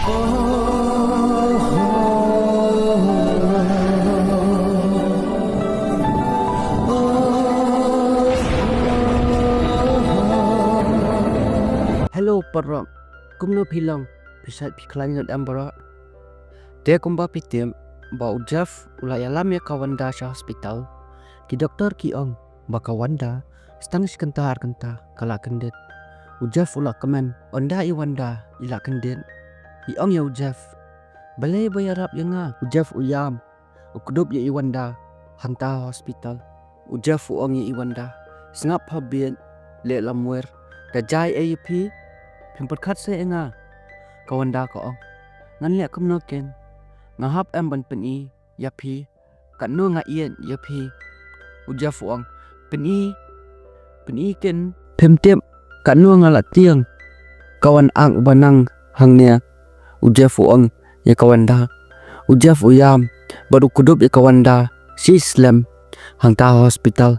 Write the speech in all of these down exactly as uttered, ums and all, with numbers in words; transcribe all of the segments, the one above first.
Hello, paralok. Kumno phi long? Phi shait phi khlaiñ lut em, paralok? Te kumba phi tip ba u Jeff u la ïalam ïa ka Wanda sha hospital. Ki doktor ki ong ba ka Wanda, tang shi kynta ar kynta ka la kyndit. U Jeff u la kmen, ynda i Wanda i la kyndit, i ong ïa u Jeff, balei ba ïarap ïa nga? U Jeff u ïam, u kdup ïa i Wanda hangta ha hospital. U Jeff u ong ïa i Wanda, sngap ha bieit, leh lamwir, da jia ei ïa phi, phim pyrkhat seh ïa nga. Ka Wanda ka ong, ngan leh kumno ken, nga hap em ban pyni ïa phi katno nga ïeit ïa phi. U Jeff u ong, pyni, pyni ken, phim tip katno nga la tieng. Ka wan ang ba nang hangne. U Jeff u ong ïa ka Wanda. U Jeff u ïam bad u kdup ïa ka Wanda shi slem hangta ha hospital.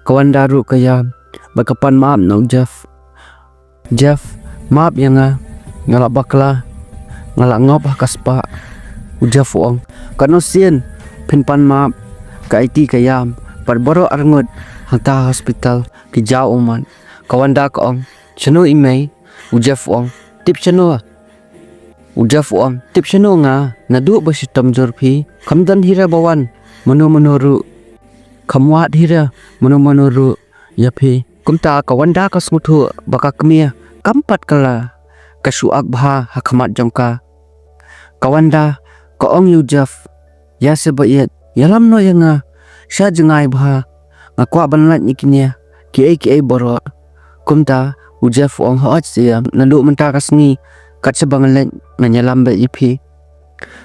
Ka Wanda ruh ka ïam bad ka pan map na u Jeff. Jeff, map ïa nga, nga la bakla, nga la ngop ha ka spah. U Jeff u ong, katno sien phin pan map? Ka Iti ka ïam bad baroh arngut hangta ha hospital ki jaw ummat. Ka Wanda ka ong, shano i mei? U Jeff u ong, tip shano? U Jeff u ong, tip shano nga, naduh ba shitom jur phi, kham don hi re ba wan mano mano ruh, kham wad hi re mano mano ruh ïa phi. Kumta ka Wanda ka sngewthuh ba ka kmie kam pat kylla, ka shu ak bha ha khmat jong ka. Ka Wanda ka ong ïa u Jeff, ïa se ba ïeit, ïalam noh ïa nga, sha jngai bha, nga kwah ban lait ïa kine kiei kiei baroh. Kumta u Jeff u ong, hooid seh ïa, naduh mynta ka sngi kat shaba nga leit ngan ïalam beit ïa phi.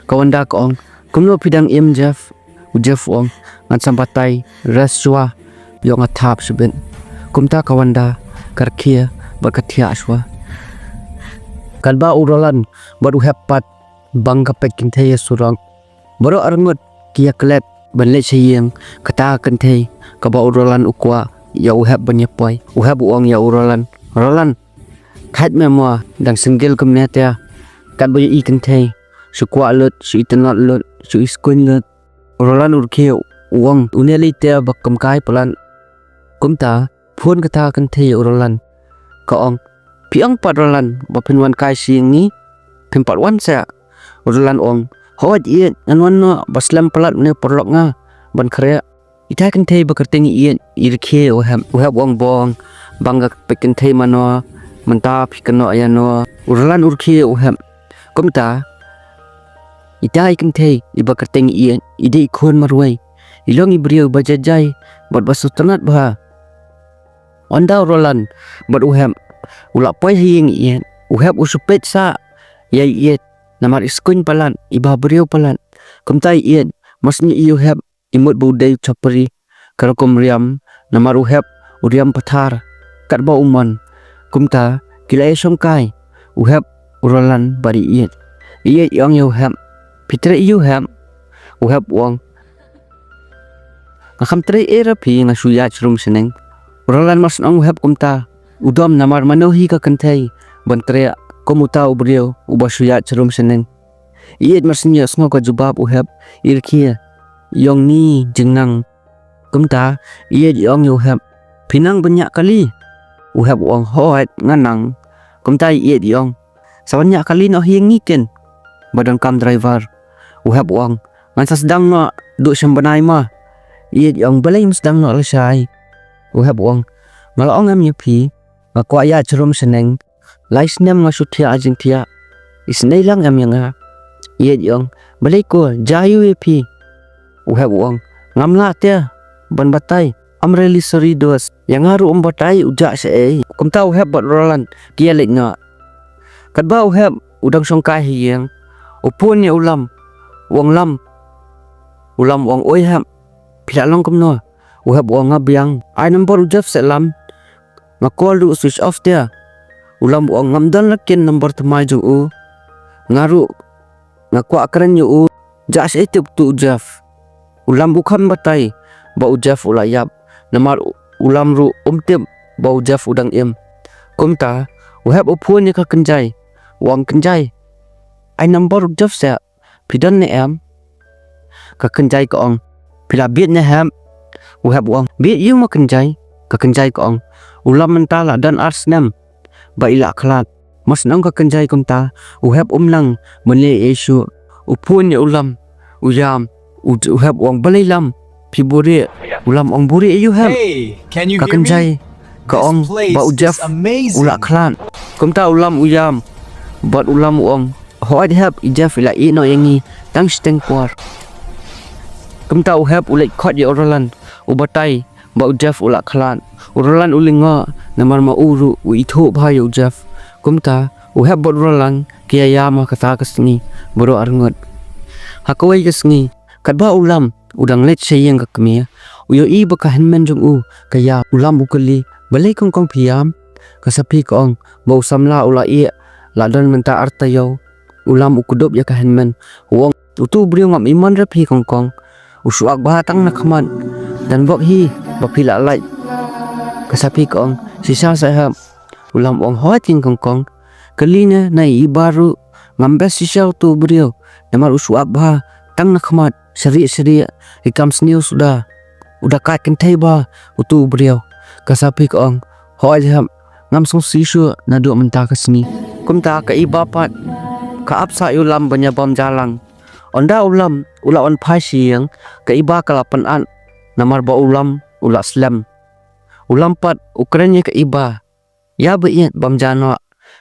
Ka Wanda ka ong, kumno phi dang im Jeff? U Jeff u ong, ngan sa batai rest shuwa, ïoh nga thap shibit. Kumta ka Wanda ka rkhie bad ka thiah shuwa. Katba u Roland bad u Hep pat bang ka peit kynthei ïa surok. Baroh arngut ki ïa klet ban leit sha ïing, kata ka kynthei kaba u Roland u kwah ïa u Hep ban ïa poi. U Hep u ong ïa u Roland, Roland, thait me mo, dang single kumne te. Katba ïohi kynthei, shu kwah lut, shu itynnad lut, shu iskuiñ lut. U Roland u rkhie u ong, une lei te ba kumkai palat. Kumta phone kata ka kynthei ïa u Roland. Ka ong, phi ong pat Roland ba phin wan kai sha ïing ngi? Phim pat wan seh. U Roland u ong, hooid ïeit, ngan wan noh, ba slem palat une u paralok nga ban khreh. Ita i kynthei ba kyrteng i Ïeit i rkhie ïa u Hep. U Hep u ong, bong, bang ka peit kynthei mano, mynta phi kynnoh ïano? U Roland u rkhie ïa u Hep. Kumta ita i kynthei iba kyrteng i Ïeit i dei i khun marwei. I long i briew ba jai jai bad ba sngewtynnad bha. Ynda u Roland bad u Hep u la poi ha ïing i Ïeit, u Hep u shu peit sah ïa i Ïeit namar i skuiñ palat, i bhabriew palat. Kumta i Ïeit mar shu ïohi ïa u Hep i mut ba u dei u chapri, ka rukom riam, namar u Hep u riam pathar katba u mon. Kumta ki la ïashongkai, u Hep, u Roland bad i Ïeit. I Ïeit i ong ïa u Hep, phi trei aiu Hep? U Hep u ong, nga kham trei ei re phi, nga shu ïaid sharum shaneng. U Roland mar shu ong u Hep kumta, u dom namar mano hi ka kynthei ban trei kum uta u briew uba shu ïaid sharum shaneng. I Ïeit mar shu ïohsngew ka jubab u Hep, i rkhie, i ong ni jingnang. Kumta i Ïeit i ong ïa u Hep, phi nang ban ñiah kali? U Hep u ong, hooid nga nang. Kumta i Ïeit i ong, sa wan ñiah kali noh ha ïing ngi ken, ba donkam driver. U Hep u ong, ngan sa sdang noh, duh shim bnai mo. I Ïeit i ong, balei ym sdang noh lashai? U Hep u ong, nga la ong em ïa phi, nga kwah ïaid sharum shaneng. Lai snem nga shu thiah jingthiah. Isynei lang em ïa nga. I Ïeit i ong, balei ko, jia aiu ïa phi? U Hep u ong, ngam lah te ban batai. I'm really sorry dos. Ïa nga ruh ym batai u jah shaei. Kumta u Hep bad u Roland ki ïa leit noh. Katba u Hep u dang shongkai ha ïing, u phone ïa u Lam. U ong, Lam. U Lam u ong, oi Hep, phi la long kumno? U Hep u ong, nga biang. Ai number u Jeff seh Lam. Nga call ruh switch off te. U Lam u ong, ngam don la ken number thymmai jong u. Nga ruh nga kwah kren ïa u. Jah shaei te utu u Jeff? U Lam u kham batai ba u Jeff u la ïap, namar u Lam ruh um tip ba u Jeff u dang im. Kumta u Hep u phone ïa ka kynjai, u ong, kynjai, ai number u Jeff seh. Phi don ne em? Ka kynjai ka ong, phi la bit ne hep? U hep u ong, bit ïa u ma kynjai. Ka kynjai ka ong, u Lam mynta la don ar snem ba i la khlad. Mar shu ong ka kynjai kumta, u hep um nang ban leh ei ei shuh. U phone ïa u Lam, u ïam. U, u hep u ong, balei Lam, phi buhrieh? U Lam u ong, buhrieh ïa u hep? Ka kynjai ka ong ba u Jeff u la khlad. Kumta u Lam u ïam bad u Lam u ong, hooid hep, i Jeff i la ïeh noh ïa ngi tang shiteng por. Kumta u hep u leit khot ïa u Roland, u batai ba u Jeff u la khlad. U Roland u lyngngoh namar ma u ruh u ithuh bha ïa u Jeff. Kumta u hep bad u Roland ki ïa ïam ha kata ka sngi baroh arngut. Ha kawei ka sngi, katba u Lam u dang leit sha ïing ka kmie, u ïohi ba ka hynmen jong u ka ïam. U Lam u kylli, balei kongkong phi ïam? Ka Saphi ka ong ba u samla u la ïeh, la don mynta ar taïew. U Lam u kdup ïa ka hynmen, u ong, utu u briew ngam ïohi re phi kongkong. U shu ak bha tang na khmat. Dang bok hi ba phi la lait. Ka Saphi ka ong, shisha seh hep? U Lam u ong, hooid keiñ kongkong. Kylli ne na i Iba ruh, ngam best shisha utu u briew namar u shu ak bha tang na khmat. Sharieh sharieh ki kam sniew suda. U da kait kynthei bha utu u briew. Ka Saphi ka ong, hooid hep, ngam sngewsih shuh naduh mynta ka sngi. Kumta ka Iba pat ka ap sah ïa u Lam ban ïa bam ja lang. Ynda u Lam u la wan phai sha ïing, ka Iba ka la pynat namar ba u Lam u la slem. U Lam pat u kren ïa ka Iba, ïa ba ïeit, bam ja noh.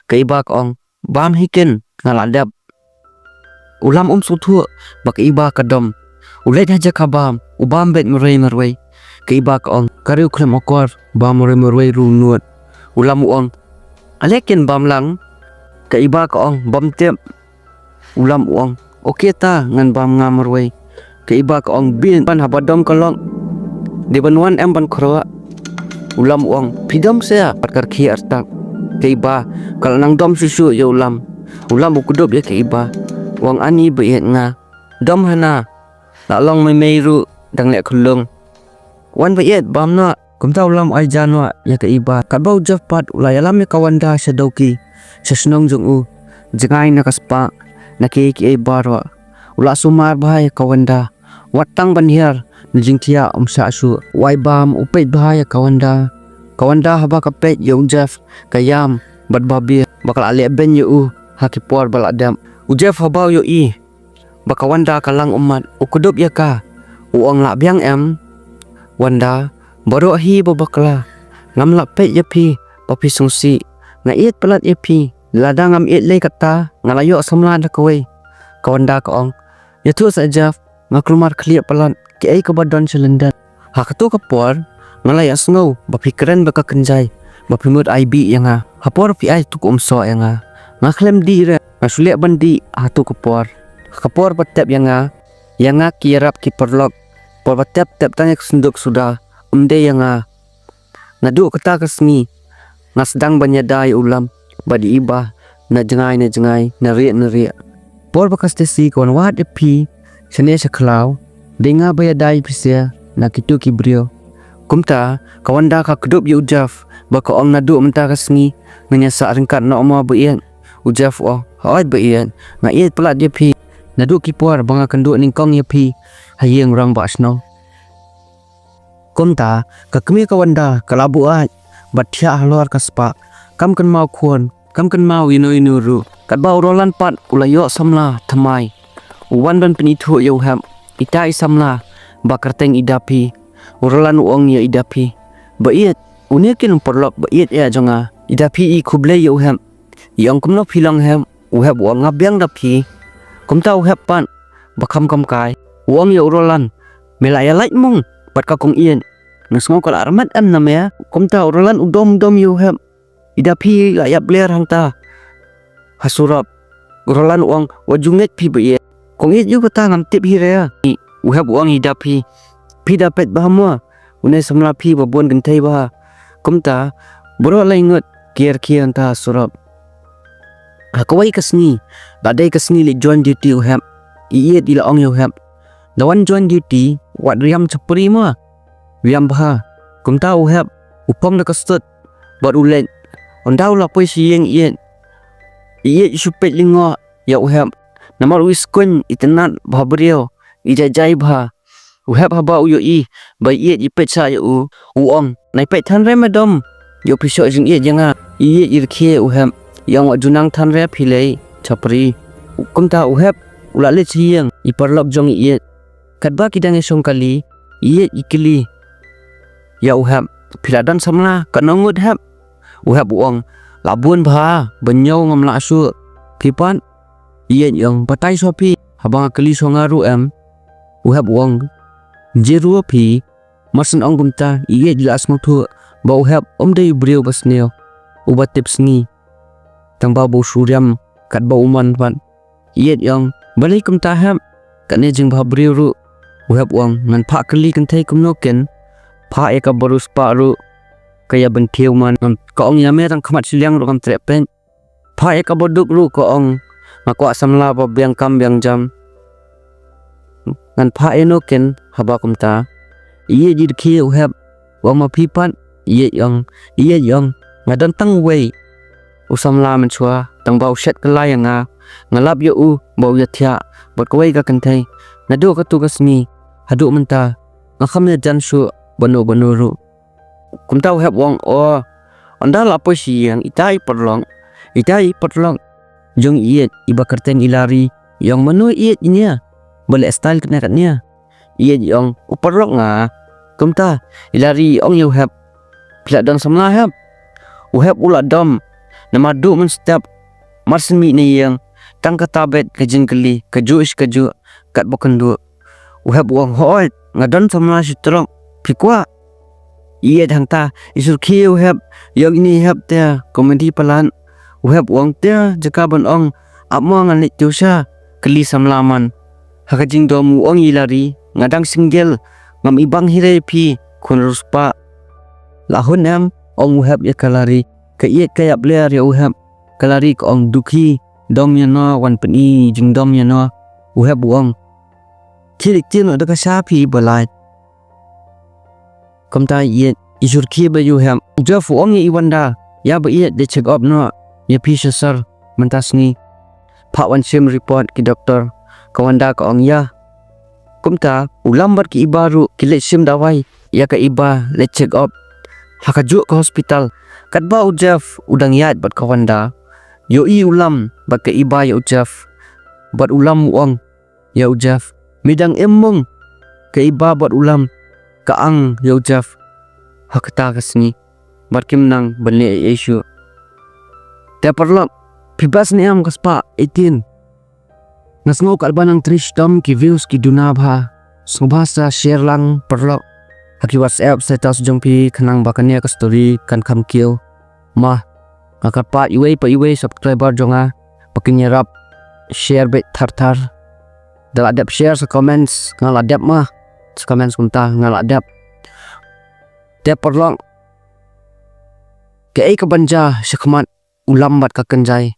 Ka Iba ka ong, bam hi keiñ, nga la dep. U Lam um sngewthuh ba ka Iba ka dom. U leit ha jaka bam, u bam beit marwei marwei. Ka Iba ka ong, ka riewkhlem akor, bam marwei marwei ruh nud. U Lam u ong, ale keiñ bam lang. Ka Iba ka ong, bam tip. U Lam u ong, okay ta, ngan bam nga marwei. Ka Iba ka ong, bit ban haba dom ka lok, dei ban wan em ban khroh? U Lam u ong, phi dom seh pat, ka rkhie artat. Ka Iba ka la nang dom shuh shuh ïa u Lam. U Lam u kdup ïa ka Iba, u ong, ani ba ïeit, nga dom hana, la long mei mei ruh dang leh khyllung. Wan ba ïeit, bam noh. Kumta u Lam u ai ja noh ïa ka Iba. Katba u Jeff pat u la ïalam ïa ka Wanda sha dawki, sha shnong jong u, jngai na ka spah, na kiei kiei baroh. U la sumar bha ïa ka Wanda. Wat tang ban hiar na jingthiah um shah shuh. U ai bam, u peit bha ïa ka Wanda. Ka Wanda haba ka peit ïa u Jeff, ka ïam bad babe ba ka la leh beiñ ïa u ha ki por ba la dep. U Jeff haba u ïohi ba ka Wanda ka lang ummat, u kdup ïa ka, u ong, la biang em? Wanda, baroh hi ba bakla, ngam lah peit ïa phi ba phi sngewsih. Nga ïeit palat ïa phi, lada ngam ïeit lei kata, nga la ïoh samla da kawei. Ka Wanda ka ong, ïathuh seh Jeff, nga kulmar khlieh palat, kiei kaba don sha lyndet. Ha kato ka por nga la ïohsngew ba phi kren bad ka Kynjai, ba phi mut ai bih ïa nga. Ha por phi ai tu ka umsoh ïa nga, nga khlem dih re, nga shu leh ban dih ha tu ka por. Ha ka por ba tep ïa nga, ïa nga ki ïarap ki paralok. Por ba tep, tep tang ïa ka synduk suda, ym dei ïa nga. Naduh kata ka sngi nga sdang ban ïada ïa u Lam bad i Iba na jngai na jngai, na rieh na rieh. Por ba ka Stacy ka wan wad ïa phi shane sha khlaw, dei nga ba ïada ïa phi seh na kito ki briew. Kumta ka Wanda ka kdup ïa u Jeff bad ka ong, naduh mynta ka sngi ngin ïa sah ryngkat noh mo ba ïeit? U Jeff u ong, hooid ba ïeit, nga ïeit palat ïa phi naduh ki por ba nga kynduh nyngkong ïa phi ha ïing rangbah shnong. Kumta ka kmie ka Wanda ka la buaid bad thiah halor ka spah. Kam kynmaw khun, kam kynmaw ïano ïano ruh. Katba u Roland pat u la ïoh samla thymmai, u wan ban pynithuh ïa u Hep ita i samla ba kyrteng i Dapi. U Roland u ong ïa i Dapi, ba ïeit, une keiñ u paralok ba ïeit eh jong nga. I Dapi i khublei ïa u Hep, i ong, kumno phi long Hep? U Hep u ong, nga biang Dapi. Kumta u Hep pat ba kham kam kai u ong ïa u Roland, me la ïa lait mung bad ka kong ïeit? Nga sngew ka la armet em na me? Kumta u Roland u dom dom ïa u Hep. I Dapi la ïap ler hangta ha surok. U Roland u ong, wat ju ngeit phi ba ïeit. Kong ïeit ïa u kata ngam tip hi re. U Hep u ong ïa i Dapi, phi da peit bha mo une samla phi ba bun kynthei bha. Kumta baroh lai ngut ki rkhie hangta ha surok. Ha kawei ka sngi, la dei ka sngi leit join duty u Hep. I ïeit i la ong ïa u Hep, da wan join duty wat riam chapri mo, riam bha. Kumta u Hep u phong da ka suit bad u leit. Ynda u la poi sha ïing i ïeit, i ïeit i shu peit lyngngoh ïa u Hep. Namar u i skuin, i tynnad bha briew, i jai jai bha. U Hep haba u ïohi ba i ïeit i peit sha ïa u, u ong, "Nai peit than re madam, ïoh phi shoh jingïeit ïa nga." I ïeit i rkhie u Hep, i ong, "Wat ju nang than re phi lei, chapri." Kumta u Hep u la leit sha ïing, i paralok jong i ïeit. Katba ki dang ïashong kali, i ïeit i kylli ïa u Hep, "Phi la don samla katno ngut Hep?" U Hep u ong, "La bun bha, ba hynñiew ngam lah shuh." "Phi pat?" I ïeit i ong, "Batai shuwa phi, haba nga kylli shuwa nga ruh em." U Hep u ong, "Jia ruh phi." Mar shen ong kumta, i ïeit i la sngewthuh ba u Hep um dei u briew ba sniew, uba tip sngi, tang ba u shu riam katba u mon pat. I ïeit i ong, "Balei kumta Hep? Kane jingbha briew ruh." U Hep u ong, "Ngan phah kylli kynthei kumno kin? Phah ïa ka ba riewspah ruh, ka ïa ban kiew man. Ka ong ïa me tang khmat shiliang ruh kam treh peit. Phah ïa ka ba duk ruh, ka ong, nga kwah samla ba biang kam biang jam. Ngan phah ïa no kin haba kumta?" I ïeit i rkhie u Hep, u ong, "Ma phi pat?" I ïeit i ong, i ïeit i ong, "Nga don tang uwei u samla mynshuwa, tang ba u shet kylla ïa nga. Nga lap ïa u ba u ïathiah bad kawei ka kynthei. Naduh katu ka sngi haduh mynta, nga kham ïajan shuh bad no bad no ruh." Kumta u Hep u ong, "O, ynda la poi sha ïing, ita i paralok, ita i paralok jong i ïeit, iba kyrteng i Lari, i ong, 'Mano i ïeit ine ba leh style katne katne?'" I ïeit i ong, "U paralok nga." Kumta i Lari i ong ïa u Hep, "Phi la don samla Hep?" U Hep u la dom, namar duh mynstep mar shen mih na ïing, tang kata beit ka jingkylli kajuh shi kajuh katba kynduh. U Hep u ong, "Hooid, nga don samla shi trok, phi kwah?" I ïeit hangta i shu rkhie ïa u Hep, i ong, "Ine i Hep te, comedy palat." U Hep u ong, "Te jaka ban ong ap mo, ngan leit tiew sha kylli samla man." Ha ka jingdom u ong ïa i Lari, "Nga dang single, ngam ibang hi re ïa phi khun riewspah." "La hun em?" ong u Hep ïa ka Lari. Ka ïeit ka ïap ler ïa u Hep. Ka Lari ka ong, "Dukhi, dom ïa no, wan pyni jingdom ïa no." U Hep u ong, "Khie leit tiew noh da ka sha phi ba lait." Kumta i ïeit i shu rkhie beit ïa u Hep. U Jeff u ong ïa i Wanda, "Ïa ba ïeit, leit check up noh ïa phi sha sor mynta sngi. Phah wan shim report ki doktor." Ka Wanda ka ong, "Ïa." Kumta u Lam bad ka Iba ruh ki leit shim dawai ïa ka Iba, leit check up ha kajuh ka hospital. Katba u Jeff u dang ïaid bad ka Wanda, ïohi u Lam bad ka Iba ïa u Jeff. Bad u Lam u ong ïa u Jeff, "Me dang im mung?" Ka Iba bad u Lam ka ang ïa u Jeff ha kata ka sngi, bad kim nang ban leh ei ei shuh. Te paralok, phi best ne em ka spah eighteen? Nga sngew katba nang trei shitom ki views ki duna bha. Sngewbha sa share lang paralok ha ki WhatsApp status jong phi khnang ba kane ka story kan kham kiew. Ma, nga kyrpad iwei pa iwei subscriber jong nga ba kin ïarap share beit thar thar. Da la dep share sa comments nga la dep ma. Sa comments kumta nga la dep. Te paralok, kaei kaban jia shakhmat u Lam bad ka Kynjai?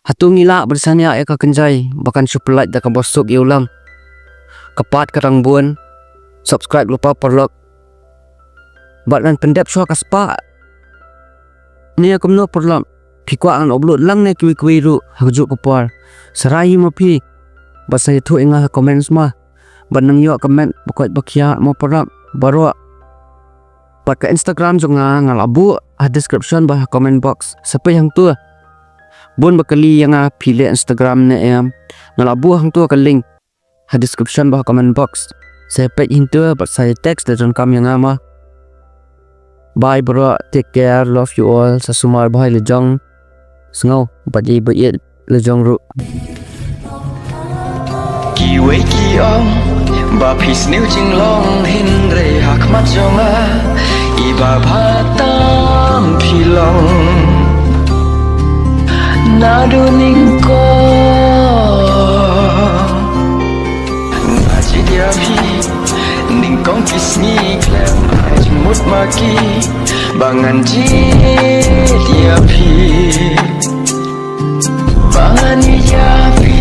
Hato ngi lah ban shaniah ïa ka Kynjai ba kan shu pyllait da kaba suk ïa u Lam? Ka part ka dang bun. Subscribe lypa paralok. Bad ngan pyndep shuwa ka spah. Ne kumno paralok? Phi kwah ngan upload lang ne kiwei kiwei ruh ha kajuh ka por? Sa rai hi ma phi. Bad sa ïathuh ïa nga ha comments ma. Bad nang ïoh ka met ba koit ba khiah mo paralok baroh. Bad ka Instagram jong nga nga la buh ha description bad ha comment box. Sa peit hangto. Bun ba kylli ïa nga phi leh Instagram ne em. Nga la buh hangto ka link ha description bad ha comment box. Sa peit hangto bad sa text da donkam ïa nga ma. Bye baroh, take care, love you all. Sa sumar bha ïa la jong. Sngew bad ïa ba ïeit la jong ruh. Kiwei ki ong ba phi sniew jinglong, hynrei ha khmat jong nga i ba bha tam phi long. Naduh nyngkong nga jied ïa phi, nyngkong ki sngi khlem ai jingmut ma ki, ba ngan jied ïa phi. Ba ngan ïa phi